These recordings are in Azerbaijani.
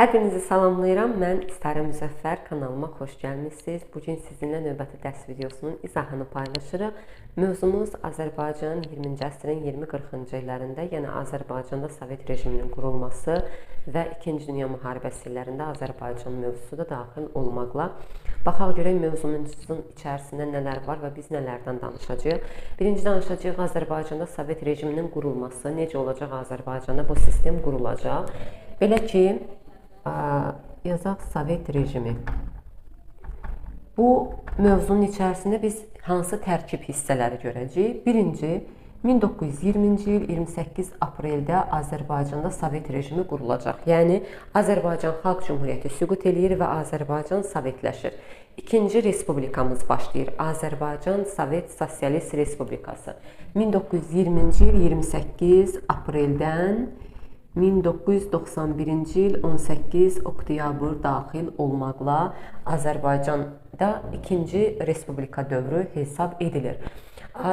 Hər birinizi salamlayıram. Mən İstara Müzəffər, kanalıma xoş gəlmisiniz. Bugün sizinlə növbəti dərs videosunun izahını paylaşırıq. Mövzumuz Azərbaycan 20-ci əsrin 20-40-cı illərində, yəni Azərbaycanda Sovet rejiminin qurulması və İkinci Dünya Müharibəsi illərində Azərbaycan mövzusu da daxil olmaqla. Baxaq görək mövzumuzun içərisində nələr var və biz nələrdən danışacağıq. Birinci danışacağıq Azərbaycanda Sovet rejiminin qurulması, necə olacaq Azərbaycanda bu sistem qurulacaq. Belə ki, yazaq Sovet rejimi. Bu mövzunun içərisində biz hansı tərkib hissələri görəcəyik? Birinci, 1920-ci il 28 apreldə Azərbaycanda Sovet rejimi qurulacaq. Yəni Azərbaycan Xalq Cümhuriyyəti süqut eləyir və Azərbaycan sovetləşir. İkinci respublikamız başlayır. Azərbaycan Sovet Sosialist Respublikası. 1920-ci il 28 apreldən 1991-ci il 18 oktyabr daxil olmaqla Azərbaycanda ikinci respublika dövrü hesab edilir.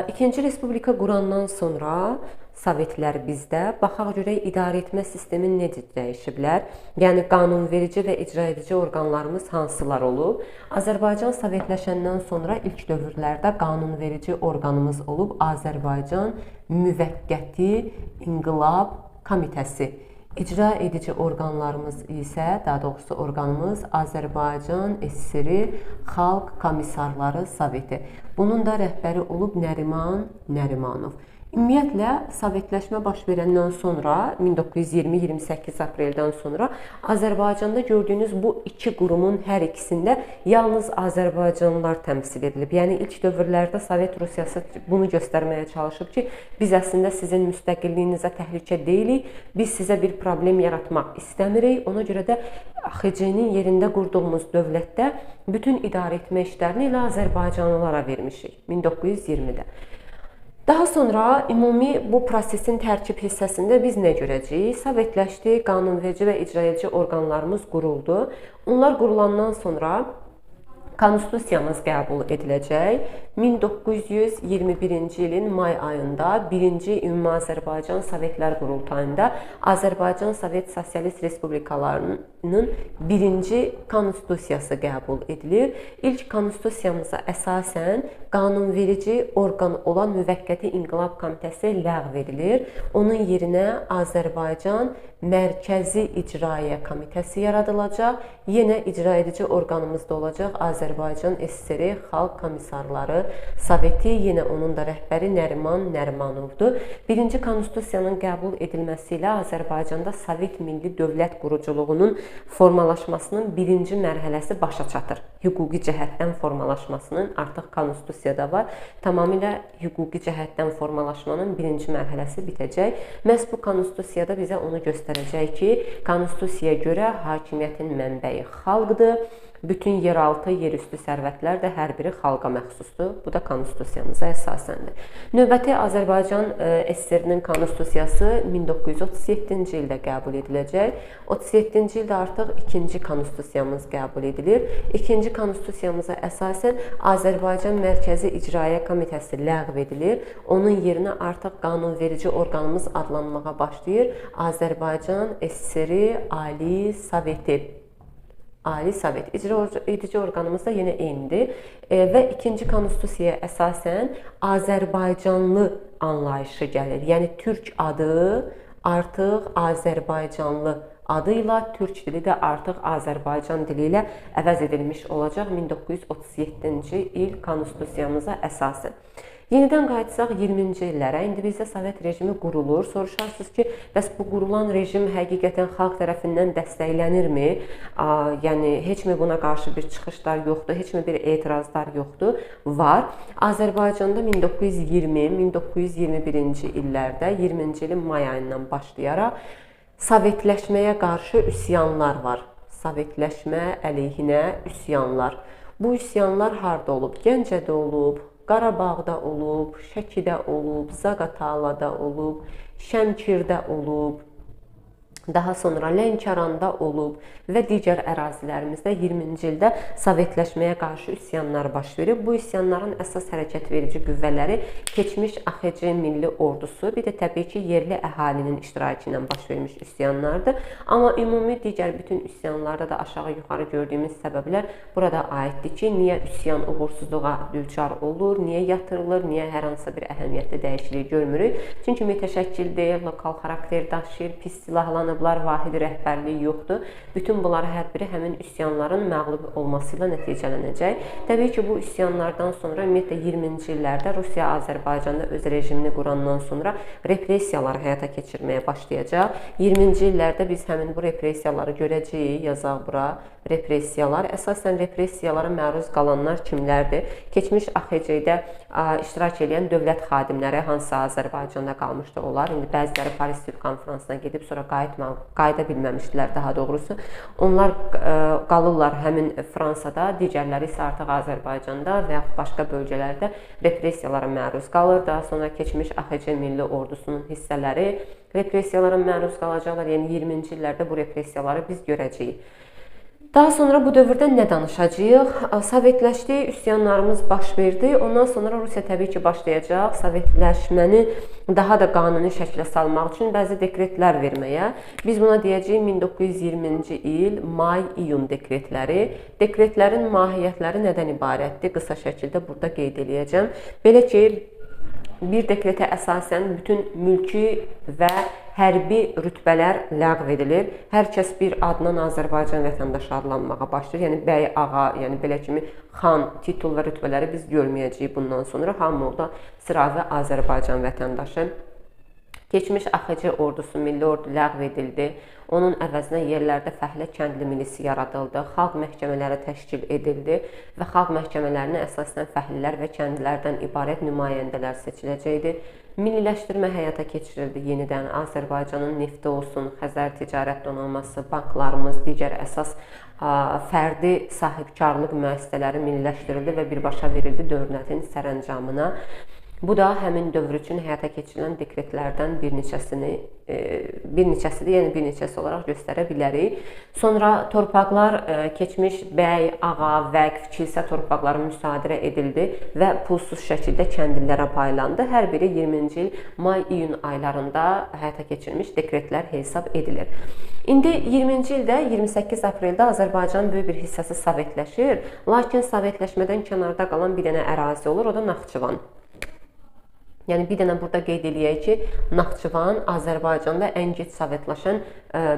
İkinci respublika qurandan sonra Sovetlər bizdə, baxaq görək idarə etmə sistemi necə dəyişiblər? Yəni qanunverici və icra edici orqanlarımız hansılar olub? Azərbaycan sovetləşəndən sonra ilk dövrlərdə qanunverici orqanımız olub Azərbaycan Müvəqqəti İnqilab Komitəsi. İcra edici orqanlarımız isə, daha doğrusu orqanımız Azərbaycan SSR Xalq Komissarları Soveti. Bunun da rəhbəri olub Nəriman Nərimanov. Ümumiyyətlə, sovetləşmə baş verəndən sonra, 1920-28 apreldən sonra Azərbaycanda gördüyünüz bu iki qurumun hər ikisində yalnız Azərbaycanlılar təmsil edilib. Yəni ilk dövrlərdə Sovet Rusiyası bunu göstərməyə çalışıb ki, biz əslində sizin müstəqilliyinizə təhlükə deyilik, biz sizə bir problem yaratmaq istəmirik. Ona görə də AXC-nin yerində qurduğumuz dövlətdə bütün idarə etmə işlərini elə Azərbaycanlılara vermişik 1920-də. Daha sonra ümumi bu prosesin tərkib hissəsində biz nə görəcəyik? Sovetləşdi, qanunverici və icraedici orqanlarımız quruldu. Onlar qurulandan sonra Konstitusiyamız qəbul ediləcək. 1921-ci ilin may ayında 1-ci Ümumi Azərbaycan Sovetlər Qurultayında Azərbaycan Sovet Sosialist Respublikalarının 1-ci Konstitusiyası qəbul edilir. İlk Konstitusiyamıza əsasən qanunverici orqan olan Müvəqqəti İnqilab Komitəsi ləğv edilir. Onun yerinə Azərbaycan Mərkəzi İcraiyyə Komitəsi yaradılacaq. Yenə icra edici orqanımız da olacaq Azərbaycan SSR Xalq Komissarları Soveti, yenə onun da rəhbəri Nəriman Nərimanovdur. Birinci Konstitusiyanın qəbul edilməsi ilə Azərbaycanda Sovet milli dövlət quruculuğunun formalaşmasının birinci mərhələsi başa çatır. Hüquqi cəhətdən formalaşmasının artıq Konstitusiyada var. Tamamilə hüquqi cəhətdən formalaşmanın birinci mərhələsi bitəcək. Məhz bu Konstitusiyada bizə onu göstərəcək ki, Konstitusiyaya görə hakimiyyətin mənbəyi xalqdır. Bütün yeraltı, yerüstü sərvətlər də hər biri xalqa məxsusdur. Bu da Konstitusiyamıza əsasəndir. Növbəti Azərbaycan SSR-nin Konstitusiyası 1937-ci ildə qəbul ediləcək. 37-ci ildə artıq ikinci Konstitusiyamız qəbul edilir. İkinci Konstitusiyamıza əsasən Azərbaycan Mərkəzi İcraiyyə Komitəsi ləğv edilir. Onun yerinə artıq qanunverici orqanımız adlanmağa başlayır. Azərbaycan SSR Ali Soveti. Ali Sovet. İcra edici orqanımız da yenə eynidir və ikinci Konstitusiyaya əsasən Azərbaycanlı anlayışı gəlir. Yəni Türk adı artıq Azərbaycanlı adı ilə, Türk dili də artıq Azərbaycan dili ilə əvəz edilmiş olacaq 1937-ci il Konstitusiyamıza əsasən. Yenidən qayıtsaq 20-ci illərə, indi bizdə Sovet rejimi qurulur. Soruşarsınız ki, bəs bu qurulan rejim həqiqətən xalq tərəfindən dəstəklənirmi? Yəni, heç mi buna qarşı bir çıxışlar yoxdur, heç mi bir etirazlar yoxdur? Var. Azərbaycanda 1920-1921-ci illərdə, 20-ci ilin may ayından başlayaraq sovetləşməyə qarşı üsyanlar var. Sovetləşmə əleyhinə üsyanlar. Bu üsyanlar harda olub? Gəncədə olub, Qarabağda olub, Şəkidə olub, Zaqatalada olub, Şəmkirdə olub, Daha sonra Lənkəranda olub və digər ərazilərimizdə 20-ci ildə sovetləşməyə qarşı üsyanlar baş verib. Bu üsyanların əsas hərəkət verici qüvvələri keçmiş AXC Milli Ordusu, bir də təbii ki, yerli əhalinin iştirakı ilə baş vermiş üsyanlardır. Amma ümumi digər bütün üsyanlarda da aşağı-yuxarı gördüyümüz səbəblər burada aiddir ki, niyə üsyan uğursuzluğa düçar olur, niyə yatırılır, niyə hər hansısa bir əhəmiyyətli dəyişiklik görmürük. Çünki mütəşəkkil deyil, lokal xarakter daşıyır, pis silahlanıb, vahid rəhbərliyi yoxdur. Bütün bunlar hər biri həmin üsyanların məğlub olması ilə nəticələnəcək. Təbii ki, bu üsyanlardan sonra ümumiyyətlə 20-ci illərdə Rusiya Azərbaycanda öz rejimini qurandan sonra repressiyaları həyata keçirməyə başlayacaq. 20-ci illərdə biz həmin bu repressiyaları görəcəyik. Yazaq bura repressiyalar. Əsasən repressiyalara məruz qalanlar kimlərdir? Keçmiş AXC-də iştirak edən dövlət xadimləri, hansı Azərbaycanda qalmışdı onlar. İndi bəziləri Paris Sülh Konfransına gedib sonra qayıda bilməmişdilər daha doğrusu. Onlar qalırlar həmin Fransada, digərləri isə artıq Azərbaycanda və yaxud başqa bölgələrdə repressiyalara məruz qalır. Daha sonra keçmiş AXC Milli Ordusunun hissələri repressiyalara məruz qalacaqlar. Yəni 20-ci illərdə bu repressiyaları biz görəcəyik. Daha sonra bu dövrdən nə danışacağıq? Sovetləşdi, üsyanlarımız baş verdi. Ondan sonra Rusiya təbii ki, başlayacaq sovetləşməni daha da qanuni şəklə salmaq üçün bəzi dekretlər verməyə. Biz buna deyəcəyik 1920-ci il may-iyun dekretləri. Dekretlərin mahiyyətləri nədən ibarətdir? Qısa şəkildə burada qeyd eləyəcəm. Belə ki, bir dekretə əsasən bütün mülki və hərbi rütbələr ləğv edilir. Hər kəs bir adla Azərbaycan vətəndaşı adlanmağa başlayır. Yəni bəy, ağa, yəni belə kimi xan, titul və rütbələri biz görməyəcəyik bundan sonra. Hamı orada sıravi Azərbaycan vətəndaşı. Keçmiş AXC ordusu, milli ordu ləğv edildi. Onun əvəzinə yerlərdə fəhlə kəndli milisi yaradıldı. Xalq məhkəmələri təşkil edildi və xalq məhkəmələrinə əsasən fəhlilər və kəndlilərdən ibarət nümayəndələr seçiləcəkdi. Milliləşdirmə həyata keçirildi yenidən. Azərbaycanın nefti olsun, Xəzər ticarət donanması, banklarımız, digər əsas fərdi sahibkarlıq müəssisələri milliləşdirildi və birbaşa verildi dövlətin sərəncamına. Bu da həmin dövr üçün həyata keçirilən dekretlərdən bir neçəsidir, yəni bir neçəsi olaraq göstərə bilərik. Sonra torpaqlar keçmiş bəy, ağa, vəqf, kilsə torpaqları müsadirə edildi və pulsuz şəkildə kəndlilərə paylandı. Hər biri 20-ci il may-iyun aylarında həyata keçirilmiş dekretlər hesab edilir. İndi 20-ci ildə 28 apreldə Azərbaycanın böyük bir hissəsi sovetləşir, lakin sovetləşmədən kənarda qalan bir dənə ərazi olur, o da Naxçıvan. Yəni bir dənə burada qeyd eləyək ki, Naxçıvan Azərbaycanda ən gec sovetləşən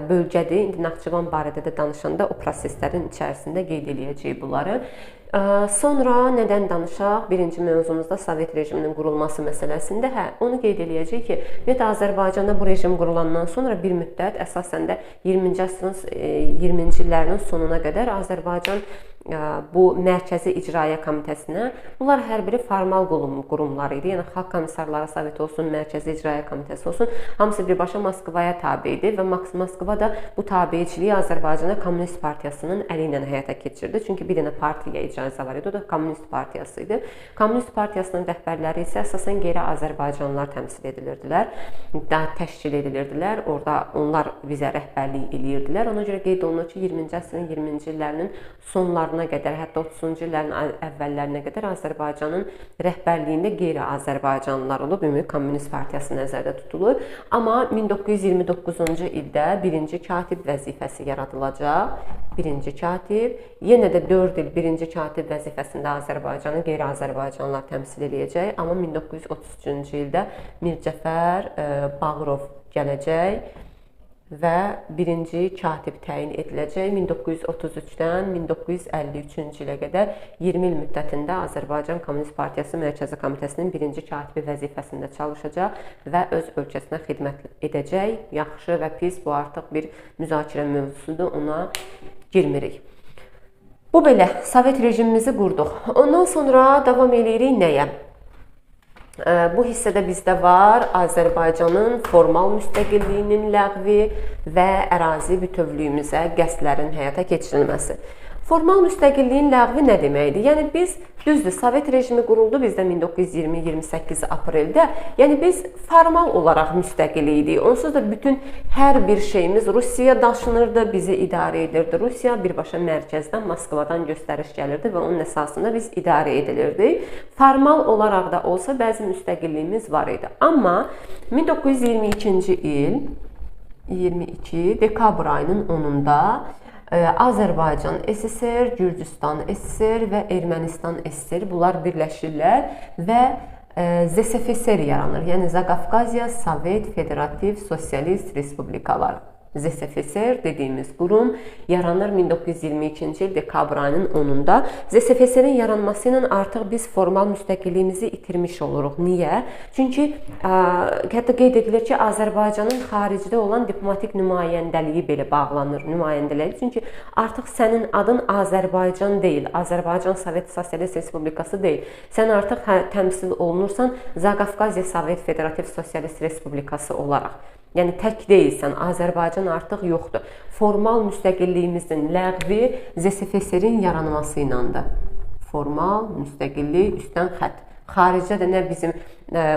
bölgədir. İndi Naxçıvan barədə də danışanda o proseslərin içərisində qeyd eləyəcəyik bunları. Sonra nədən danışaq? Birinci mövzumuzda Sovet rejiminin qurulması məsələsində, onu qeyd eləyəcəyik ki, ümumiyyətlə Azərbaycanda bu rejim qurulandan sonra bir müddət, əsasən də 20-ci əsrin 20-ci illərinin sonuna qədər Azərbaycan bu Mərkəzi İcraiyyə Komitəsinə, bunlar hər biri formal qurumlar idi. Yəni Xalq Komissarları Soveti olsun, Mərkəzi İcraiyyə Komitəsi olsun, hamısı birbaşa Moskvaya tabe idi və Moskva da bu tabeçiliyi Azərbaycana Komünist Partiyasının əli ilə həyata keçirdi. Çünki bir dənə partiya icazə var idi, o da Komünist Partiyası idi. Komünist Partiyasının rəhbərləri isə əsasən qeyri-Azərbaycanlılar təmsil edilirdilər, daha təşkil edilirdilər. Orada onlar bizə rəhbərlik eləyirdilər. Ona görə qeyd olunur ki, 20-ci əsrin 20-ci illərinin sonlarına qədər, hətta 30-cu illərin əvvəllərinə qədər Azərbaycanın rəhbərliyində qeyri-Azərbaycanlılar olub, ümumi Komünist Partiyası nəzərdə tutulur. Amma 1929-cu ildə birinci katib vəzifəsi yaradılacaq. Birinci katib, yenə də 4 il birinci katib vəzifəsində Azərbaycanı qeyri-Azərbaycanlılar təmsil eləyəcək. Amma 1933-cü ildə Mircəfər Bağırov gələcək və birinci katib təyin ediləcək. 1933-dən 1953-cü ilə qədər 20 il müddətində Azərbaycan Komünist Partiyası Mərkəzi Komitəsinin birinci katibi vəzifəsində çalışacaq və öz ölkəsinə xidmət edəcək. Yaxşı və pis, bu artıq bir müzakirə mövzusudur, ona girmirik. Bu belə, Sovet rejimimizi qurduq. Ondan sonra davam eləyirik nəyə? Bu hissədə bizdə var Azərbaycanın formal müstəqilliyinin ləğvi və ərazi bütövlüyümüzə qəsdlərin həyata keçirilməsi. Formal müstəqilliyin ləğvi nə deməkdir? Yəni biz, düzdür, Sovet rejimi quruldu bizdə 1920-28 apreldə. Yəni biz formal olaraq müstəqil idik. Onsuz da bütün hər bir şeyimiz Rusiya daşınırdı, bizi idarə edirdi. Rusiya birbaşa mərkəzdən, Moskvadan göstəriş gəlirdi və onun əsasında biz idarə edilirdik. Formal olaraq da olsa bəzi müstəqilliyimiz var idi. Amma 1922-ci il 22 dekabr ayının 10-unda Azərbaycan SSR, Gürcüstan SSR və Ermənistan SSR bunlar birləşirlər və ZSFSR yaranır. Yəni Zaqafqaziya Sovet Federativ Sosialist Respublikaları. ZSFSR dediyimiz qurum yaranır 1922-ci il dekabr ayının 10-unda. ZSFSR-in yaranması ilə artıq biz formal müstəqilliyimizi itirmiş oluruq. Niyə? Çünki hətta qeyd edilir ki, Azərbaycanın xaricdə olan diplomatik nümayəndəliyi belə bağlanır. Nümayəndəliyi. Çünki artıq sənin adın Azərbaycan deyil, Azərbaycan Sovet Sosialist Respublikası deyil. Sən artıq təmsil olunursan Zaqafqaziya Sovet Federativ Sosialist Respublikası olaraq. Yəni tək deyilsən, Azərbaycan artıq yoxdur. Formal müstəqilliyimizin ləğvi ZSFSR-in yaranması iləndir. Formal müstəqillik üstdən xətt. Xaricdə də nə bizim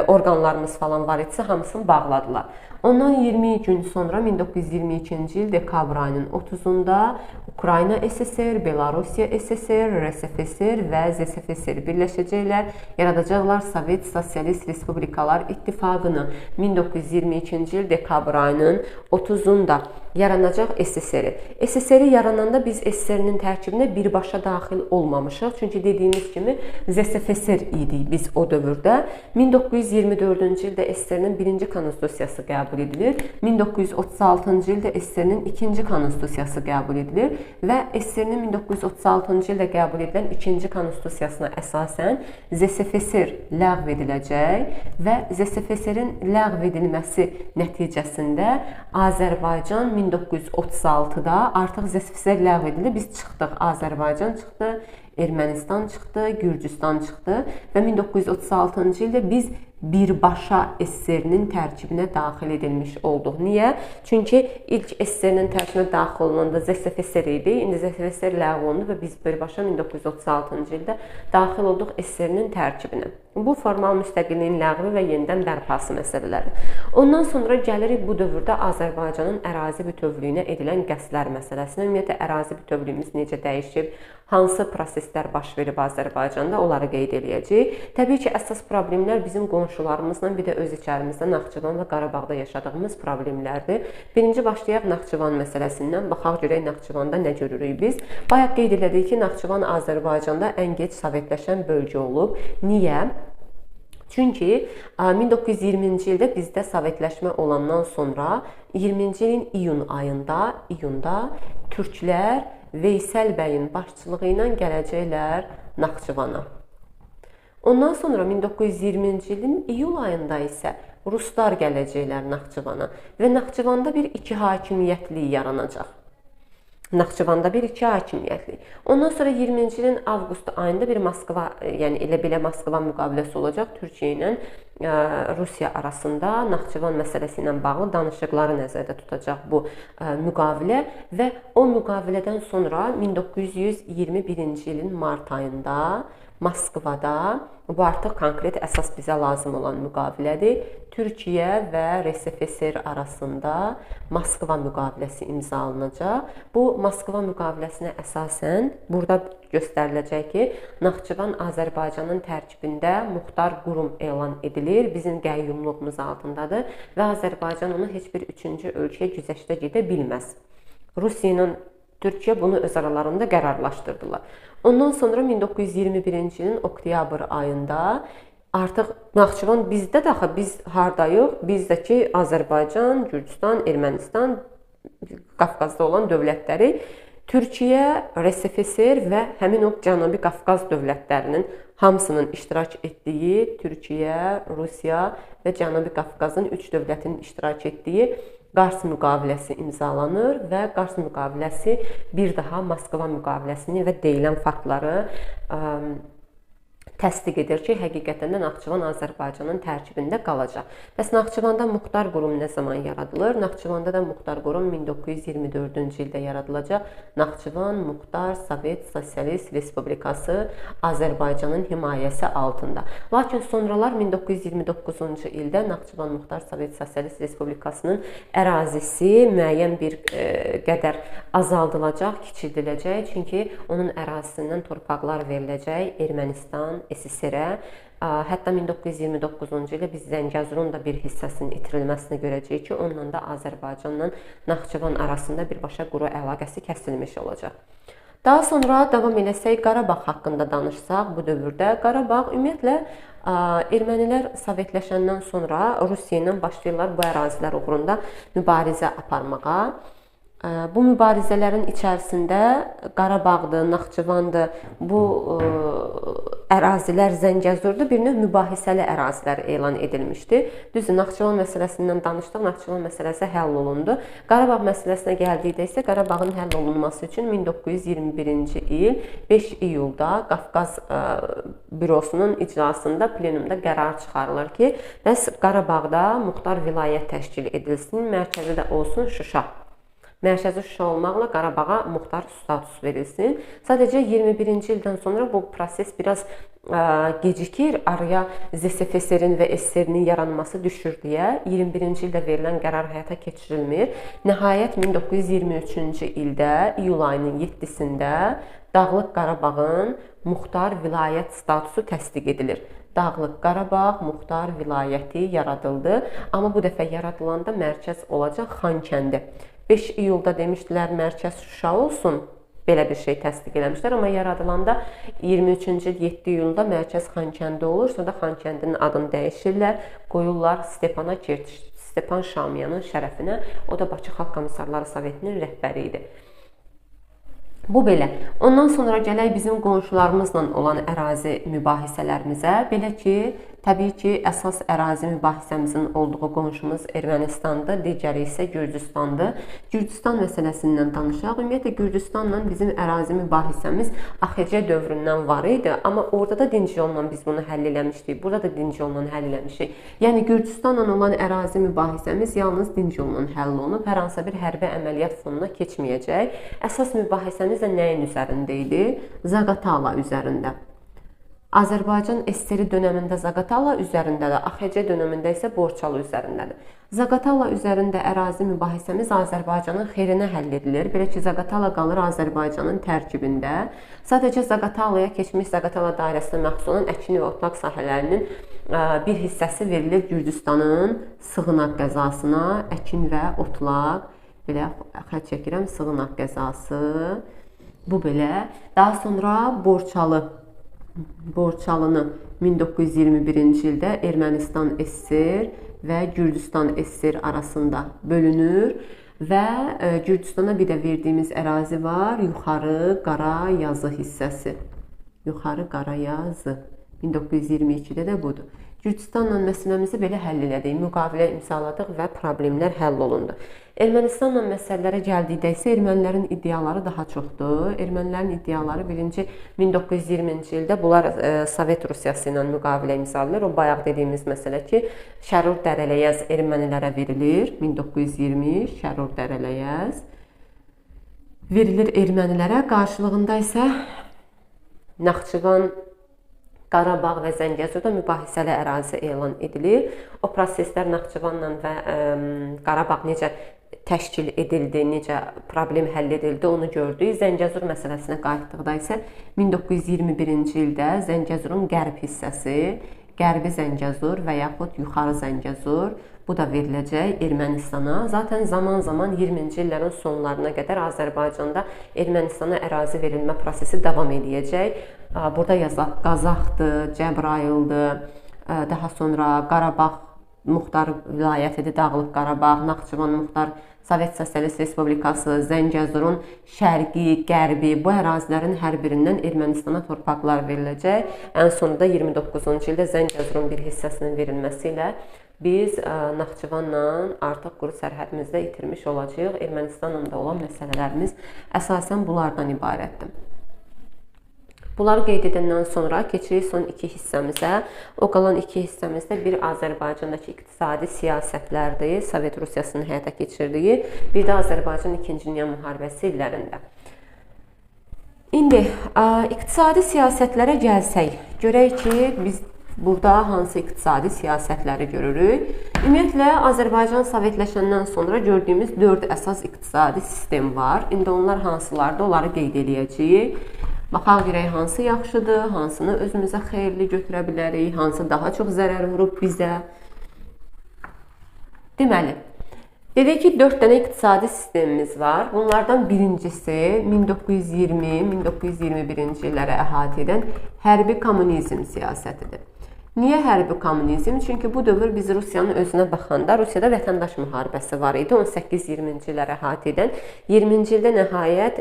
orqanlarımız falan var idisə, hamısını bağladılar. Ondan 20 gün sonra 1922-ci il dekabr ayının 30-unda Ukrayna SSR, Belarusiya SSR, RSFSR və ZSFSR birləşəcəklər, yaradacaqlar Sovet Sosialist Respublikalar İttifaqını. 1922-ci il dekabr ayının 30-unda yaranacaq SSR. SSR yarananda biz SSR-nin tərkibinə birbaşa daxil olmamışıq. Çünki dediyimiz kimi ZSFSR idik biz o dövrdə. 1924-cü ildə SSR-nin birinci konstitusiyası qəbul edilir. 1936-cı ildə SSR-nin ikinci konstitusiyası qəbul edilir və SSR-nin 1936-cı ildə qəbul edilən ikinci konstitusiyasına əsasən ZSFSR ləğv ediləcək və ZSFSR-in ləğv edilməsi nəticəsində Azərbaycan 1936-da artıq ZSFSR ləğv edildi. Biz çıxdıq, Azərbaycan çıxdı, Ermənistan çıxdı, Gürcüstan çıxdı və 1936-cı ildə biz birbaşa SSR-nin tərkibinə daxil edilmiş olduq. Niyə? Çünki ilk SSR-nin tərkibinə daxil olunanda ZSFSR idi. İndi ZSFSR ləğv olundu və biz birbaşa 1936-cı ildə daxil olduq SSR-nin tərkibinə. Bu formal müstəqilliyin ləğvi və yenidən bərpası məsələləri. Ondan sonra gəlirik bu dövrdə Azərbaycanın ərazi bütövlüyünə edilən qəsdlər məsələsinə. Ümumiyyətlə ərazi bütövlüyümüz necə dəyişib, hansı proseslər baş verib Azərbaycanda, onları qeyd eləyəcəyik. Təbii ki, əsas problemlər bizim qonşularımızla, bir də öz içərimizdə Naxçıvan və Qarabağda yaşadığımız problemlərdir. Birinci başlayaq Naxçıvan məsələsindən. Baxaq görək Naxçıvanda nə görürük biz. Bayaq qeyd elədik ki, Naxçıvan Azərbaycanda ən gec sovetləşən bölgə olub. Niyə? Çünki 1920-ci ildə bizdə sovetləşmə olandan sonra 20-ci ilin iyun ayında, iyunda türklər Veysel bəyin başçılığı ilə gələcəklər Naxçıvana. Ondan sonra 1920-ci ilin iyul ayında isə ruslar gələcəklər Naxçıvana və Naxçıvanda bir iki hakimiyyətliyi yaranacaq. Naxçıvanda bir iki hakimiyyətli. Ondan sonra 20-ci ilin avqust ayında bir Moskva, yəni elə belə Moskva müqaviləsi olacaq Türkiyə ilə Rusiya arasında Naxçıvan məsələsi ilə bağlı danışıqları nəzərdə tutacaq bu müqavilə və o müqavilədən sonra 1921-ci ilin mart ayında Moskvada, bu artıq konkret əsas bizə lazım olan müqavilədir, Türkiyə və RSFSR arasında Moskva müqaviləsi imzalanacaq. Bu Moskva müqaviləsinə əsasən burada göstəriləcək ki, Naxçıvan Azərbaycanın tərkibində muxtar qurum elan edilir, bizim qəyyumluğumuz altındadır və Azərbaycan onu heç bir üçüncü ölkəyə güzəştə gedə bilməz. Rusiya ilə Türkiyə bunu öz aralarında qərarlaşdırdılar. Ondan sonra 1921-ci ilin oktyabr ayında artıq Naxçıvan bizdə də axı biz hardayıq? Bizdəki Azərbaycan, Gürcüstan, Ermənistan, Qafqazda olan dövlətləri Türkiyə, RSFSR və həmin o Cənubi Qafqaz dövlətlərinin hamısının iştirak etdiyi Türkiyə, Rusiya və Cənubi Qafqazın 3 dövlətinin iştirak etdiyi Qars müqaviləsi imzalanır və Qars müqaviləsi bir daha Moskva müqaviləsini və deyilən faktları Təsdiq edir ki, həqiqətən də Naxçıvan Azərbaycanın tərkibində qalacaq. Bəs Naxçıvanda muxtar qurum nə zaman yaradılır? Naxçıvanda da muxtar qurum 1924-cü ildə yaradılacaq. Naxçıvan Muxtar Sovet Sosialist Respublikası Azərbaycanın himayəsi altında. Lakin sonralar 1929-cu ildə Naxçıvan Muxtar Sovet Sosialist Respublikasının ərazisi müəyyən bir qədər azaldılacaq, kiçildiləcək. Çünki onun ərazisindən torpaqlar veriləcək Ermənistan SSR-ə. Hətta 1929-cu ildə biz Zəngəzurun da bir hissəsinin itirilməsini görəcəyik ki, onunla da Azərbaycanla Naxçıvan arasında birbaşa quru əlaqəsi kəsilmiş olacaq. Daha sonra davam eləsək, Qarabağ haqqında danışsaq bu dövrdə Qarabağ ümumiyyətlə ermənilər sovetləşəndən sonra Rusiya ilə başlayırlar bu ərazilər uğrunda mübarizə aparmağa. Bu mübarizələrin içərisində Qarabağdır, Naxçıvandır, bu ərazilər Zəngəzurdur, bir növ mübahisəli ərazilər elan edilmişdi. Düzdür, Naxçıvan məsələsindən danışdıq, Naxçıvan məsələsi həll olundu. Qarabağ məsələsinə gəldikdə isə Qarabağın həll olunması üçün 1921-ci il 5 iyulda Qafqaz bürosunun iclasında plenumda qərar çıxarılır ki, bəs Qarabağda muxtar vilayət təşkil edilsin, mərkəzi də olsun Şuşa. Mərkəzi Şuşa olmaqla Qarabağa muxtar status verilsin. Sadəcə 21-ci ildən sonra bu proses biraz gecikir, araya ZSFSR-in və SSR-nin yaranması düşür deyə 21-ci ildə verilən qərar həyata keçirilmir. Nəhayət 1923-cü ildə iyul ayının 7-sində Dağlıq Qarabağın muxtar vilayət statusu təsdiq edilir. Dağlıq Qarabağ muxtar vilayəti yaradıldı. Amma bu dəfə yaradılanda mərkəz olacaq Xankəndi. 5 iyulda demişdilər mərkəz Şuşa olsun, belə bir şey təsdiq eləmişlər. Amma yaradılanda 23-cü il 7 iyulda mərkəz Xankəndi olur. Sonra da Xankəndinin adını dəyişirlər, qoyurlar Stepanakert, Stepan Şamiyanın şərəfinə. O da Bakı Xalq Komissarları Sovetinin rəhbəri idi. Bu belə. Ondan sonra gələk bizim qonşularımızla olan ərazi mübahisələrimizə. Belə ki, təbii ki, əsas ərazi mübahisəmizin olduğu qonşumuz Ermənistandır, digəri isə Gürcüstandır. Gürcüstan məsələsindən danışaq. Ümumiyyətlə, Gürcüstanla bizim ərazi mübahisəmiz AXC dövründən var idi, amma orada da dinc yolla biz bunu həll eləmişdik, burada da dinc yolla həll eləmişik. Yəni, Gürcüstanla olan ərazi mübahisəmiz yalnız dinc yolla həll olunub, hər hansısa bir hərbi əməliyyat fonuna keçməyəcək. Əsas mübahisəmiz də nəyin üzərində idi? Zaqatala üzərində. Azərbaycan SSR dönəmində Zaqatala üzərindədir, AXC dönəmində isə Borçalı üzərindədir. Zaqatala üzərində ərazi mübahisəmiz Azərbaycanın xeyrinə həll edilir. Belə ki, Zaqatala qalır Azərbaycanın tərkibində. Sadəcə Zaqatalaya keçmiş Zaqatala dairəsinə məxsus olan əkin və otlaq sahələrinin bir hissəsi verilir Gürcüstanın Sığınaq qəzasına, əkin və otlaq. Belə xətt çəkirəm, Sığınaq qəzası. Bu belə. Daha sonra Borçalını 1921-ci ildə Ermənistan SSR və Gürcüstan SSR arasında bölünür və Gürcüstana bir də verdiyimiz ərazi var, Yuxarı Qarayazı hissəsi. Yuxarı Qarayazı. 1922-də də budur. Gürcüstanla məsələmizi belə həll elədik, müqavilə imzaladıq və problemlər həll olundu. Ermənistanla məsələlərə gəldikdə isə ermənilərin iddiaları daha çoxdur. Ermənilərin iddiaları birinci 1920-ci ildə bunlar Sovet Rusiyası ilə müqavilə imzalayırlar. O bayaq dediyimiz məsələ ki, Şərur Dərələyəz ermənilərə verilir. 1920 Şərur Dərələyəz verilir ermənilərə. Qarşılığında isə Naxçıvan, Qarabağ və Zəngəzurda mübahisəli ərazi elan edilir. O proseslər Naxçıvanla və Qarabağ necə təşkil edildi, necə problem həll edildi, onu gördük. Zəngəzur məsələsinə qayıtdıqda isə 1921-ci ildə Zəngəzurun qərb hissəsi, Qərbi Zəngəzur və yaxud Yuxarı Zəngəzur, bu da veriləcək Ermənistana. Zaten zaman-zaman 20-ci illərin sonlarına qədər Azərbaycanda Ermənistana ərazi verilmə prosesi davam eləyəcək. Burada yazaq Qazaxdır, Cəbrayıldır, daha sonra Qarabağ Muxtar vilayətidir, Dağlıq Qarabağ, Naxçıvan Muxtar Sovet Sosialist Respublikası, Zəngəzurun şərqi, qərbi, bu ərazilərin hər birindən Ermənistana torpaqlar veriləcək. Ən sonunda 29-cu ildə Zəngəzurun bir hissəsinin verilməsi ilə biz Naxçıvanla artıq quru sərhədimizdə itirmiş olacağıq. Ermənistanla da olan məsələlərimiz əsasən bunlardan ibarətdir. Bunları qeyd edəndən sonra keçirik son iki hissəmizə. O qalan iki hissəmizdə bir Azərbaycandakı iqtisadi siyasətlərdir, Sovet Rusiyasının həyata keçirdiyi, bir də Azərbaycan İkinci Dünya Müharibəsi illərində. İndi iqtisadi siyasətlərə gəlsək, görək ki, biz burada hansı iqtisadi siyasətləri görürük. Ümumiyyətlə, Azərbaycan sovetləşəndən sonra gördüyümüz 4 əsas iqtisadi sistem var. İndi onlar hansılardır, onları qeyd eləyəcəyik. Baxaq görək hansı yaxşıdır, hansını özümüzə xeyirli götürə bilərik, hansı daha çox zərər vurub bizə. Deməli, dedik ki, 4 dənə iqtisadi sistemimiz var. Bunlardan birincisi 1920-1921-ci illərə əhatə edən hərbi kommunizm siyasətidir. Niyə hərbi kommunizm? Çünki bu dövr biz Rusiyanın özünə baxanda Rusiyada vətəndaş müharibəsi var idi. 18-20-ci illərə əhatə edən. 20-ci ildə nəhayət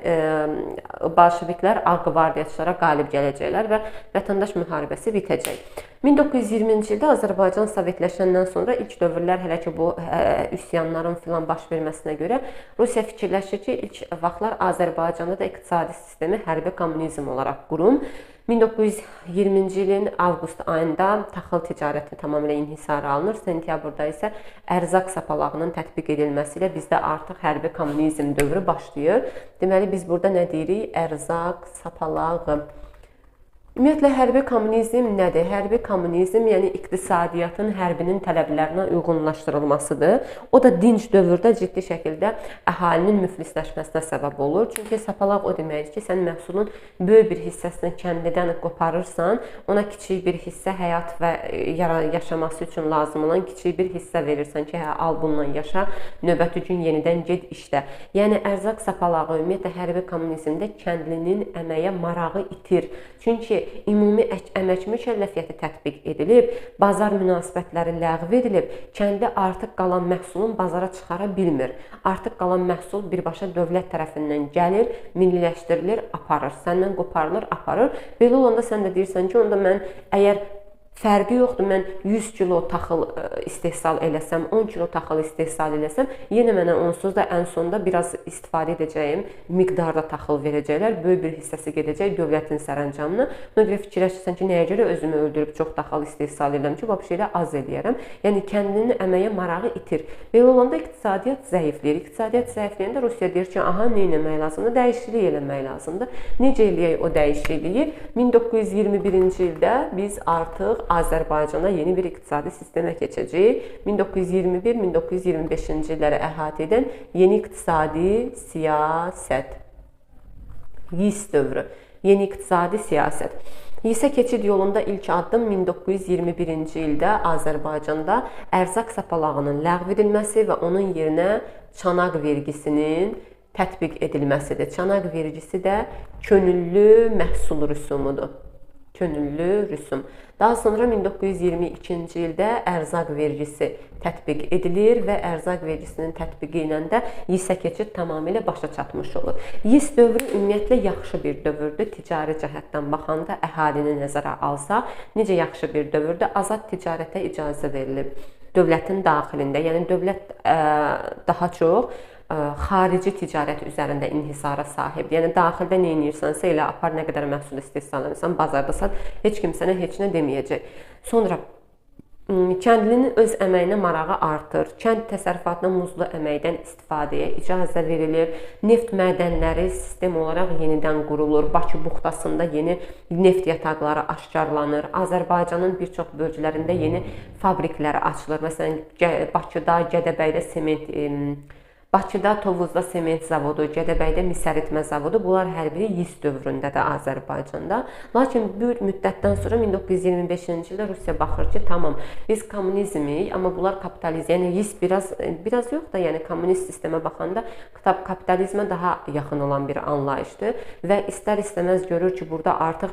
bolşeviklər ağ qvardiyaçılara qalib gələcəklər və vətəndaş müharibəsi bitəcək. 1920-ci ildə Azərbaycan sovetləşəndən sonra ilk dövrlər hələ ki bu üsyanların filan baş verməsinə görə Rusiya fikirləşir ki, ilk vaxtlar Azərbaycanda da iqtisadi sistemi hərbi kommunizm olaraq qurum. 1920-ci ilin avqust ayında taxıl ticarəti tamamilə inhisara alınır. Sentyabrda isə ərzaq sapalağının tətbiq edilməsi ilə bizdə artıq hərbi kommunizm dövrü başlayır. Deməli, biz burada nə deyirik? Ərzaq sapalağı. Ümumiyyətlə, hərbi kommunizm nədir? Hərbi kommunizm, yəni iqtisadiyyatın hərbinin tələblərinə uyğunlaşdırılmasıdır. O da dinc dövrdə ciddi şəkildə əhalinin müflisləşməsinə səbəb olur. Çünki sapalaq o deməkdir ki, sən məhsulun böyük bir hissəsini kəndlidən qoparırsan, ona kiçik bir hissə həyat və yaşaması üçün lazım olan kiçik bir hissə verirsən ki, hə, al bununla yaşa, növbəti gün yenidən get işlə. Yəni, ərzaq sapalağı ümumiyyətlə hərbi kommunizmdə kəndlinin əməyə marağı itir. Çünki ümumi əmək mükəlləfiyyəti tətbiq edilib, bazar münasibətləri ləğv edilib, kəndi artıq qalan məhsulun bazara çıxara bilmir. Artıq qalan məhsul birbaşa dövlət tərəfindən gəlir, milliləşdirilir, aparır. Səndən qoparılır, aparır. Belə olanda sən də deyirsən ki, onda mən əgər fərqi yoxdur, mən 100 kilo taxıl istehsal eləsəm, 10 kilo taxıl istehsal eləsəm, yenə mənə onsuz da ən sonda biraz istifadə edəcəyim miqdarda taxıl verəcəklər, böyük bir hissəsi gedəcək dövlətin sərəncamına. Buna görə fikirləşirsən ki, nəyə görə özümü öldürüb çox taxıl istehsal edirəm ki, vəbşə elə az eləyərəm. Yəni, kəndinin əməyə marağı itir. Belə olanda iqtisadiyyat zəifləyir. İqtisadiyyat zəifləyəndə Rusiya deyir ki, aha, nə eləmək lazımdır? Dəyişiklik eləmək lazımdır. Necə eləyək o dəyişikliyi? 1921-ci ildə biz artıq Azərbaycana yeni bir iqtisadi sistemə keçəcəyik. 1921-1925-ci illəri əhatə edən yeni iqtisadi siyasət. YİS dövrü. Yeni iqtisadi siyasət. YİS-ə keçid yolunda ilk addım 1921-ci ildə Azərbaycanda ərzaq sapalağının ləğv edilməsi və onun yerinə çanaq vergisinin tətbiq edilməsidir. Çanaq vergisi də könüllü məhsul rüsumudur. Könüllü rüsum. Daha sonra 1922-ci ildə ərzaq vergisi tətbiq edilir və ərzaq vergisinin tətbiqi ilə də YİS-ə keçid tamamilə başa çatmış olur. YİS dövrü ümumiyyətlə yaxşı bir dövrdür. Ticari cəhətdən baxanda əhalini nəzərə alsaq, necə yaxşı bir dövrdür? Azad ticarətə icazə verilib dövlətin daxilində. Yəni dövlət daha çox xarici ticarət üzərində inhisara sahibdir. Yəni daxildə nə edirsənsə elə apar, nə qədər məhsul istehsal edirsən, bazarda sat, heç kim sənə heç nə deməyəcək. Sonra kəndlinin öz əməyinə marağı artır. Kənd təsərrüfatına muzlu əməkdən istifadəyə icazə verilir. Neft mədənləri sistem olaraq yenidən qurulur. Bakı buxtasında yeni neft yataqları aşkarlanır. Azərbaycanın bir çox bölgələrində yeni fabriklər açılır. Məsələn, Bakıda, Gədəbəydə sement Bakıda Tovuzda sement zavodu, Gədəbəydə mis əritmə zavodu, bunlar hər biri YİS dövründədir Azərbaycanda. Lakin bir müddətdən sonra 1925-ci ildə Rusiya baxır ki, tamam, biz kommunizmik, amma bunlar kapitalizm, yəni YİS biraz yox da, yəni kommunist sistemə baxanda kapitalizmə daha yaxın olan bir anlayışdır və istər-istəməz görür ki, burada artıq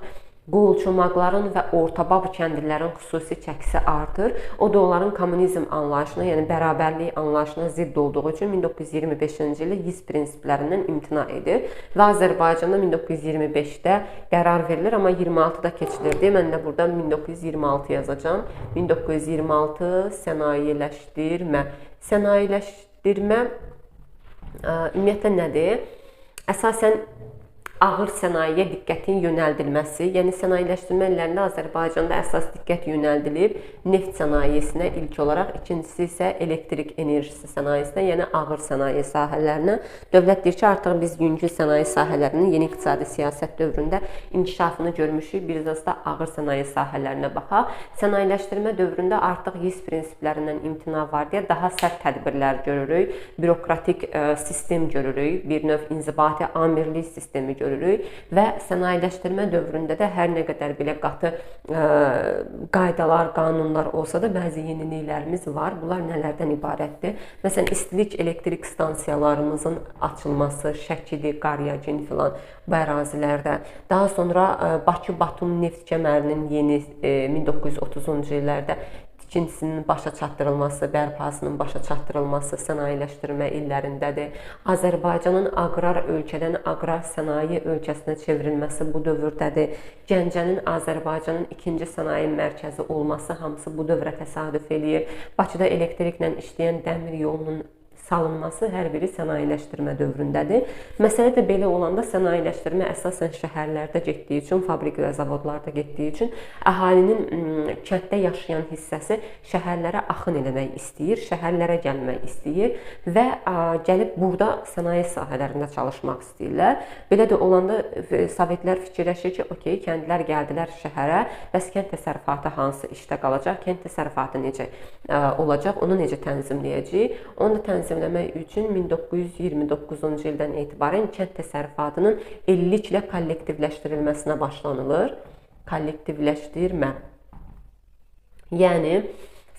qolçomaqların və ortabab kəndlilərin xüsusi çəkisi artır. O da onların kommunizm anlayışına, yəni bərabərlik anlayışına zidd olduğu üçün 1925-ci ildə YİS prinsiplərindən imtina edir və Azərbaycanda 1925-də qərar verilir, amma 26-da keçilirdi. Mən də burada 1926 yazacağam. 1926 sənayeləşdirmə. Sənayeləşdirmə ümumiyyətlə nədir? Əsasən ağır sənayeyə diqqətin yönəldilməsi, yəni sənayeləşdirmə illərində Azərbaycanda əsas diqqət yönəldilib neft sənayesinə ilk olaraq, ikincisi isə elektrik enerjisi sənayesinə, yəni ağır sənaye sahələrinə. Dövlət deyir ki, artıq biz yüngül sənaye sahələrinin yeni iqtisadi siyasət dövründə inkişafını görmüşük, biraz da ağır sənaye sahələrinə baxaq. Sənayeləşdirmə dövründə artıq YİS prinsiplərindən imtina var deyə daha sərt tədbirlər görürük, bürokratik sistem görürük, bir növ inzibati amirlik sistemi görürük və sənayeləşdirmə dövründə də hər nə qədər belə qatı qaydalar, qanunlar olsa da bəzi yeniliklərimiz var. Bunlar nələrdən ibarətdir? Məsələn, istilik elektrik stansiyalarımızın açılması, Şəkidir, Qaryagin filan bu ərazilərdə. Daha sonra Bakı-Batum neft kəmərinin yeni 1930-cu illərdə tikintisinin başa çatdırılması, bərpasının başa çatdırılması sənayeləşdirmə illərindədir. Azərbaycanın aqrar ölkədən aqrar sənaye ölkəsinə çevrilməsi bu dövrdədir. Gəncənin Azərbaycanın ikinci sənaye mərkəzi olması hamısı bu dövrə təsadüf eləyir. Bakıda elektriklə işləyən dəmir yolunun salınması hər biri sənayeləşdirmə dövründədir. Məsələ də belə olanda sənayeləşdirmə əsasən şəhərlərdə getdiyi üçün, fabrik və zavodlarda getdiyi üçün əhalinin kənddə yaşayan hissəsi şəhərlərə axın eləmək istəyir, şəhərlərə gəlmək istəyir və gəlib burada sənaye sahələrində çalışmaq istəyirlər. Belə də olanda sovetlər fikirləşir ki, okey, kəndlər gəldilər şəhərə, bəs kənd təsərrüfatı hansı işdə qalacaq, kənd təsərrüfatı necə olacaq, onu necə tənzimləyəcəyik? Onu da tənzimləmək üçün 1929-cu ildən etibarən kənd təsərrüfatının illiklə kollektivləşdirilməsinə başlanılır. Kollektivləşdirmə. Yəni,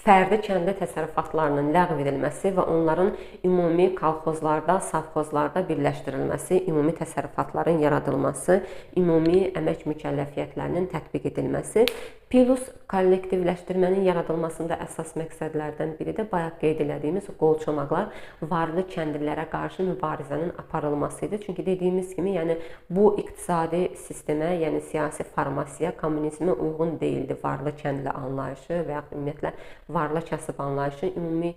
fərdi kəndli təsərrüfatlarının ləğv edilməsi və onların ümumi kolxozlarda, savxozlarda birləşdirilməsi, ümumi təsərrüfatların yaradılması, ümumi əmək mükəlləfiyyətlərinin tətbiq edilməsi. Plus kollektivləşdirmənin yaradılmasında əsas məqsədlərdən biri də bayaq qeyd elədiyimiz qolçomaqlar, varlı kəndlilərə qarşı mübarizənin aparılması idi. Çünki dediyimiz kimi, yəni bu iqtisadi sistemə, yəni siyasi formasiyaya, kommunizmə uyğun deyildi varlı kəndli anlayışı və yaxud ümumiyyətlə varlı kasıb anlayışı ümumi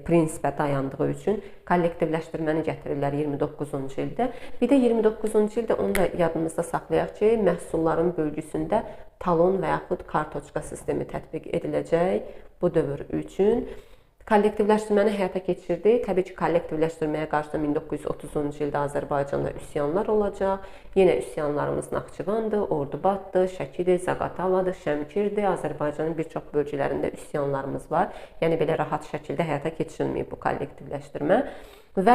prinsipə dayandığı üçün kollektivləşdirməni gətirirlər 29-cu ildə. Bir də 29-cu ildə onu da yadımızda saxlayaq ki, məhsulların bölgüsündə talon və yaxud kartoçka sistemi tətbiq ediləcək bu dövr üçün. Kollektivləşdirməni həyata keçirdi. Təbii ki, kollektivləşdirməyə qarşı da 1930-cu ildə Azərbaycanda üsyanlar olacaq. Yenə üsyanlarımız Naxçıvandır, Ordubaddır, Şəkidir, Zaqataladır, Şəmkirdir. Azərbaycanın bir çox bölgələrində üsyanlarımız var. Yəni belə rahat şəkildə həyata keçirilməyib bu kollektivləşdirmə. Və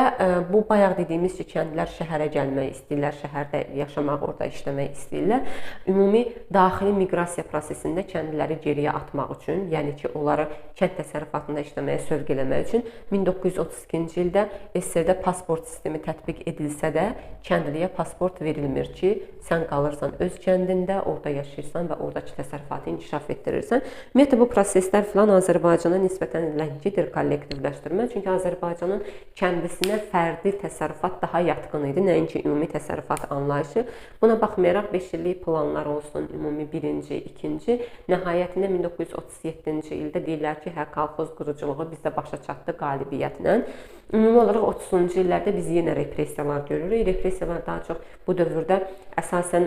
bu bayaq dediyimiz ki, kəndlilər şəhərə gəlmək istəyirlər, şəhərdə yaşamaq, orada işləmək istəyirlər. Ümumi daxili miqrasiya prosesində kəndliləri geriyə atmaq üçün, yəni ki, onları kənd təsərrüfatında işləməyə sövq eləmək üçün 1932-ci ildə SSR-də pasport sistemi tətbiq edilsə də kəndliyə pasport verilmir ki, sən qalırsan öz kəndində, orada yaşayırsan və oradakı təsərrüfatı inkişaf etdirirsən. Ümumiyyətlə bu proseslər filan Azərbaycana nisbətən ləngidir kollektivləşdirmə, çünki Azərbaycanın kəndli fərdi təsərrüfat daha yatqın idi, nəinki ümumi təsərrüfat anlayışı. Buna baxmayaraq 5 illik planlar olsun, ümumi birinci, ikinci. Nəhayətində 1937-ci ildə deyirlər ki, hə, kolxoz quruculuğu bizdə başa çatdı qalibiyyətlə. Ümumi olaraq 30-cu illərdə biz yenə repressiyalar görürük. Repressiyalar daha çox bu dövrdə əsasən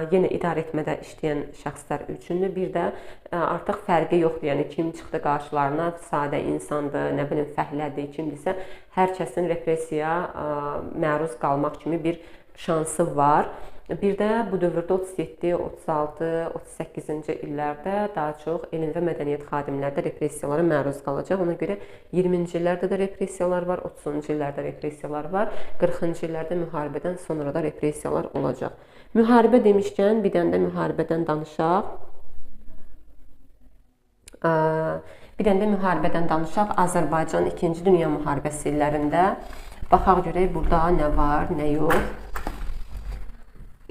yenə idarə etmədə işləyən şəxslər üçündür. Bir də artıq fərqi yoxdur. Yəni kim çıxdı qarşılarına, sadə insandır, nə bilim fəhlədir, kimdirsə, hər kəsin repressiyaya məruz qalmaq kimi bir şansı var. Bir də bu dövrdə 37, 36, 38-ci illərdə daha çox elm və mədəniyyət xadimləri də repressiyalara məruz qalacaq. Ona görə 20-ci illərdə də repressiyalar var, 30-cu illərdə repressiyalar var, 40-cı illərdə müharibədən sonra da repressiyalar olacaq. Müharibə demişkən, bir dənə də müharibədən danışaq. Bir dənə də müharibədən danışaq. Azərbaycan 2-ci Dünya müharibəsi illərində. Baxaq görək burada nə var, nə yox.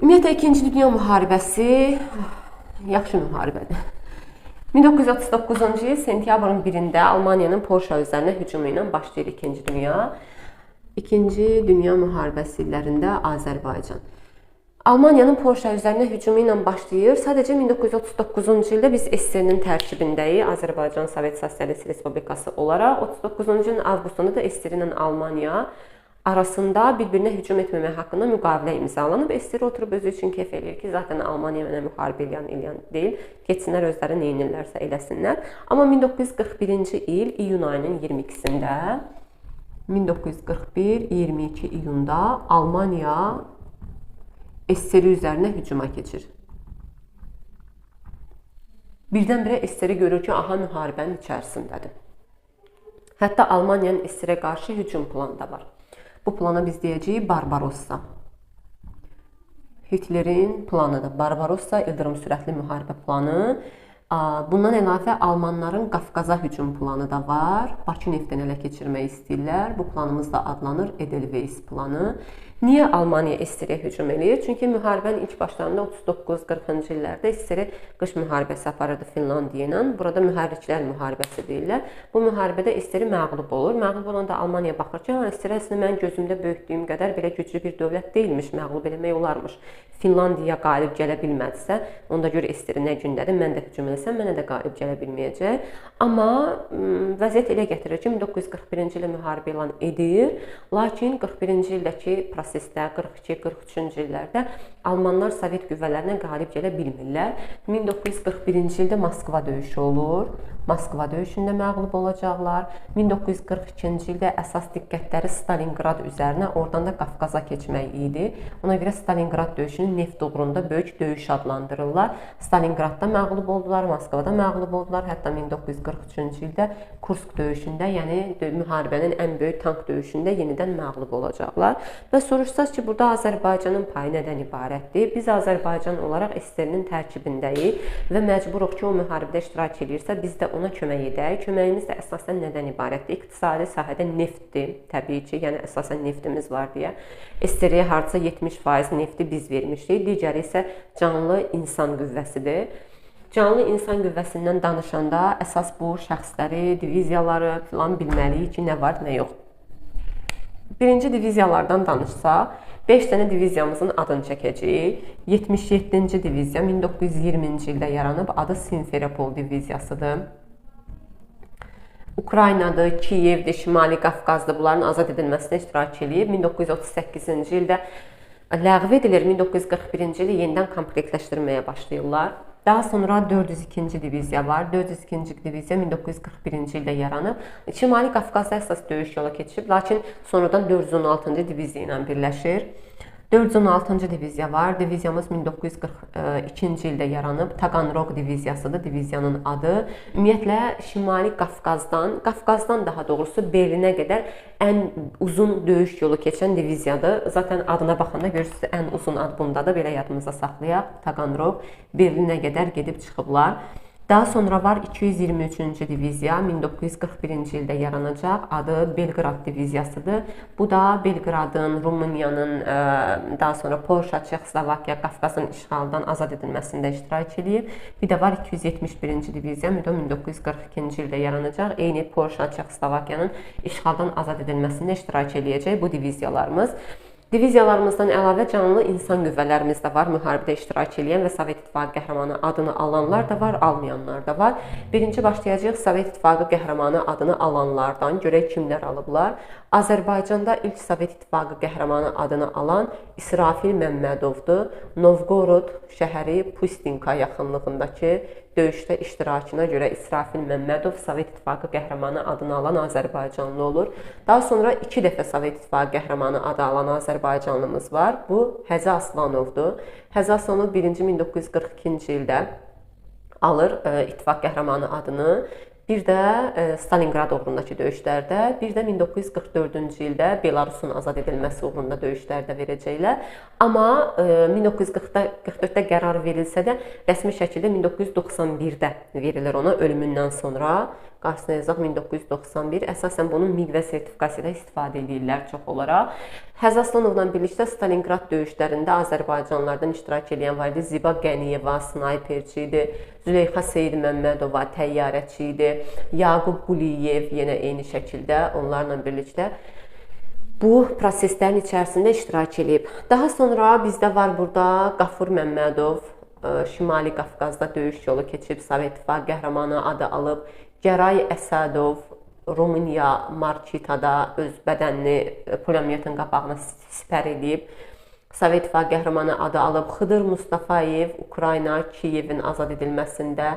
Ümumiyyətlə, 2-ci Dünya müharibəsi yaxşı müharibədir. 1939-cu il sentyabrın 1-də Almaniyanın Polşa üzərinə hücumu ilə başlayır 2-ci Dünya. 2-ci Dünya müharibəsi illərində Azərbaycan. Almaniyanın Polşa üzərinə hücumu ilə başlayır. Sadəcə 1939-cu ildə biz SSR-nin tərkibindəyik, Azərbaycan Sovet Sosialist Respublikası olaraq. 39-cu ilin avqustunda da SSR ilə Almaniya arasında bir-birinə hücum etməmək haqqında müqavilə imzalanıb. SSR oturub özü üçün kef eləyir ki, zaten Almaniya mənə müharibə eləyən deyil, getsinlər özləri nə edirlərsə eləsinlər. Amma 1941-ci il iyun ayının 22-sində 1941 22 iyunda Almaniya SSR üzərinə hücuma keçir. Birdən-birə SSR görür ki, aha, müharibənin içərisindədir. Hətta Almaniyanın SSR-ə qarşı hücum planı da var. Bu plana biz deyəcəyik Barbarossa. Hitlerin planıdır. Barbarossa ildırım sürətli müharibə planı. Bundan əlavə Almanların Qafqaza hücum planı da var. Bakı neftini ələ keçirmək istəyirlər. Bu planımız da adlanır Edelweiss planı. Niyə Almaniya SSR-ə hücum eləyir? Çünki müharibənin ilk başlarında 39-40-cı illərdə SSR qış müharibəsi aparırdı Finlandiya ilə. Burada mühərriklər müharibəsi deyirlər. Bu müharibədə SSR məğlub olur. Məğlub olanda Almaniya baxır ki, SSR əslində mənim gözümdə böyütdüyüm qədər belə güclü bir dövlət deyilmiş, məğlub eləmək olarmış. Finlandiya qalib gələ bilmədisə, onda görə SSR nə gündədir, mən də hücum eləsəm, mənə də qalib gələ bilməyəcək. Amma vəziyyət elə gətirir ki, 1941-ci ildə müharibə elan edir. Lakin 41-ci ildəki prosesdə, 42-43-cü illərdə Almanlar Sovet qüvvələrinə qalib gələ bilmirlər. 1941-ci ildə Moskva döyüşü olur. Moskva döyüşündə məğlub olacaqlar. 1942-ci ildə əsas diqqətləri Stalinqrad üzərinə, oradan da Qafqaza keçmək idi. Ona görə Stalinqrad döyüşünü neft uğrunda böyük döyüş adlandırırlar. Stalinqradda məğlub oldular, Moskvada məğlub oldular. Hətta 1943-cü ildə Kursk döyüşündə, yəni müharibənin ən böyük tank döyüşündə yenidən məğlub olacaqlar. Və soruşsaz ki, burada Azərbaycanın payı nədən ibarətdir? Biz Azərbaycan olaraq SSR-nin tərkibindəyik və məcburuq ki, o müharibədə iştirak edirsə, biz də ona kömək edək. Köməyimiz də əsasən nədən ibarətdir? İqtisadi sahədə neftdir, təbii ki, yəni əsasən neftimiz var deyə. SSR-yə hardasa 70% nefti biz vermişdik. Digəri isə canlı insan qüvvəsidir. Canlı insan qüvvəsindən danışanda əsas bu şəxsləri, diviziyaları filan bilməliyik ki, nə var, nə yox. Birinci diviziyalardan danışsaq, 5 dənə diviziyamızın adını çəkəcəyik. 77-ci diviziya 1920-ci ildə yaranıb, adı Simferopol diviziyasıdır. Ukraynadır, Kiyevdir, Şimali Qafqazdır, bunların azad edilməsinə iştirak eləyib. 1938-ci ildə ləğv edilir, 1941-ci ildə yenidən komplektləşdirməyə başlayırlar. Daha sonra 402-ci diviziya var. 402-ci diviziya 1941-ci ildə yaranıb. Şimali Qafqazda əsas döyüş yola keçib, lakin sonradan 416-cı diviziya ilə birləşir. 416-cı diviziya var. Diviziyamız 1942-ci ildə yaranıb. Taganrog diviziyasıdır diviziyanın adı. Ümumiyyətlə Şimali Qafqazdan, Qafqazdan daha doğrusu Berlinə qədər ən uzun döyüş yolu keçən diviziyadır. Zaten adına baxanda görürsünüz, ən uzun ad bundadır. Belə yadımıza saxlayaq. Taganrog Berlinə qədər gedib çıxıblar. Daha sonra var 223-cü diviziya 1941-ci ildə yaranacaq. Adı Belqrad diviziyasıdır. Bu da Belqradın, Rumıniyanın, daha sonra Polşa, Çexoslovakiya, Qafqazın işğaldan azad edilməsində iştirak eləyib. Bir də var 271-ci diviziya 1942-ci ildə yaranacaq. Eyni Polşa, Çexoslovakiyanın işğaldan azad edilməsində iştirak eləyəcək bu diviziyalarımız. Diviziyalarımızdan əlavə canlı insan qüvvələrimiz də var. Müharibədə iştirak eləyən və Sovet İttifaqı qəhrəmanı adını alanlar da var, almayanlar da var. Birinci başlayacağıq Sovet İttifaqı qəhrəmanı adını alanlardan. Görək kimlər alıblar. Azərbaycanda ilk Sovet İttifaqı qəhrəmanı adını alan İsrafil Məmmədovdur. Novgorod şəhəri Pustinka yaxınlığındakı döyüşdə iştirakına görə İsrafil Məmmədov Sovet İttifaqı qəhrəmanı adını alan Azərbaycanlı olur. Daha sonra 2 dəfə Sovet İttifaqı qəhrəmanı adı alan Azərbaycanlımız var. Bu Həzi Aslanovdur. Həzi Aslanov birinci 1942-ci ildə alır İttifaq qəhrəmanı adını. Bir də Stalinqrad uğrundakı döyüşlərdə, bir də 1944-cü ildə Belarusun azad edilməsi uğrunda döyüşlərdə verəcəklər. Amma 1944-də qərar verilsə də rəsmi şəkildə 1991-də verilir ona ölümündən sonra. Qarşısına yazaq 1991. Əsasən bunu MiQ və sertifikasiyada istifadə edirlər çox olaraq. Həzi Aslanovla birlikdə Stalinqrad döyüşlərində Azərbaycanlılardan iştirak edən var idi. Ziba Qəniyeva snayperçi idi, Züleyxa Seyid Məmmədova təyyarəçi idi, Yaqub Quliyev yenə eyni şəkildə onlarla birlikdə bu proseslərin içərisində iştirak eləyib. Daha sonra bizdə var burada Qafur Məmmədov, Şimali Qafqazda döyüş yolu keçib, Sovet İttifaqı qəhrəmanı adı alıb. Gəray Əsədov, Rumıniya Markitada öz bədənini pulemyotun qabağına sipər eləyib. Sovet İttifaqı qəhrəmanı adı alıb. Xıdır Mustafayev Ukrayna Kiyevin azad edilməsində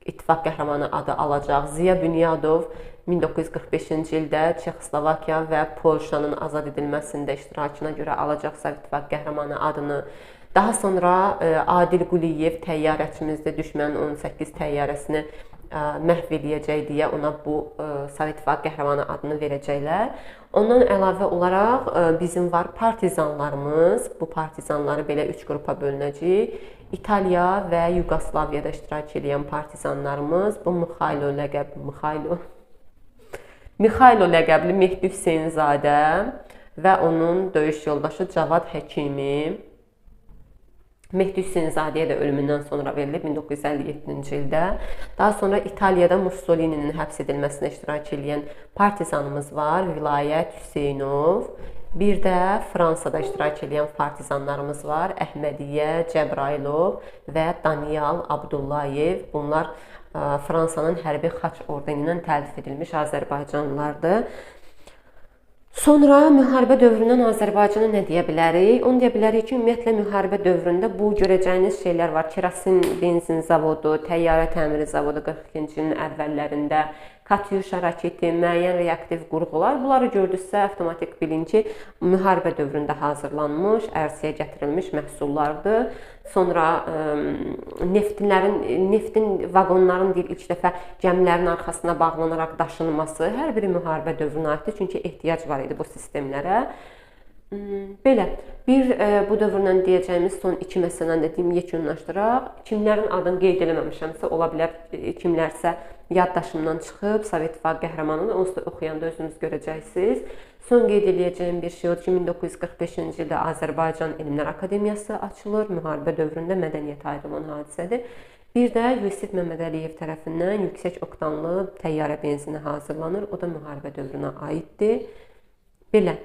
İttifaq qəhrəmanı adı alacaq. Ziya Bünyadov 1945-ci ildə Çexoslovakiya və Polşanın azad edilməsində iştirakına görə alacaq Sovet İttifaqı qəhrəmanı adını. Daha sonra Adil Quliyev təyyarəçimizdə düşmənin 18 təyyarəsini məhv eləyəcək deyə ona bu Sovet İttifaqı qəhrəmanı adını verəcəklər. Ondan əlavə olaraq bizim var partizanlarımız. Bu partizanları belə 3 qrupa bölünəcək. İtaliya və Yuqoslaviyada iştirak edən partizanlarımız. Bu Mixaylo ləqəbli Mehdi Hüseynzadə və onun döyüş yoldaşı Cavad Həkimi. Mehdi Hüseynzadəyə də ölümündən sonra verilib 1957-ci ildə. Daha sonra İtaliyada Mussolininin həbs edilməsinə iştirak edən partizanımız var, Vilayət Hüseynov. Bir də Fransada iştirak edən partizanlarımız var, Əhmədiyyə Cəbrayılov və Daniyal Abdullayev. Bunlar Fransanın hərbi xaç ordeni ilə təltif edilmiş Azərbaycanlılardır. Sonra müharibə dövründən Azərbaycana nə deyə bilərik? Onu deyə bilərik ki, ümumiyyətlə müharibə dövründə bu görəcəyiniz şeylər var. Kerosin benzin zavodu, təyyarə təmiri zavodu 42-ci ilin əvvəllərində, Katyuşa raketi, müəyyən reaktiv qurğular. Bunları gördünüzsə, avtomatik bilin ki, müharibə dövründə hazırlanmış, ərsəyə gətirilmiş məhsullardır. Sonra neftin vaqonların deyil, ilk dəfə gəmilərin arxasına bağlanaraq daşınması, hər biri müharibə dövrünə aiddir, çünki ehtiyac var idi bu sistemlərə. Belə, bir bu dövrlə deyəcəyimiz son iki məsələni də deyim, yekunlaşdıraq. Kimlərin adını qeyd eləməmişəmsə, ola bilər kimlərsə yaddaşımdan çıxıb, Sovet İttifaqı qəhrəmanını onsuz da oxuyanda özünüz görəcəksiniz. Son qeyd eləyəcəyim bir şey odur ki, 1945-ci ildə Azərbaycan Elmlər Akademiyası açılır. Müharibə dövründə mədəniyyətə aid olan hadisədir. Bir də Yusif Məmmədəliyev tərəfindən yüksək oktanlı təyyarə benzini hazırlanır. O da müharibə dövrünə aiddir. Belə.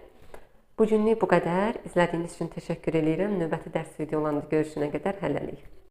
Bugünlük bu qədər. İzlədiyiniz üçün təşəkkür eləyirəm. Növbəti dərs videolarında görüşənə qədər hələlik.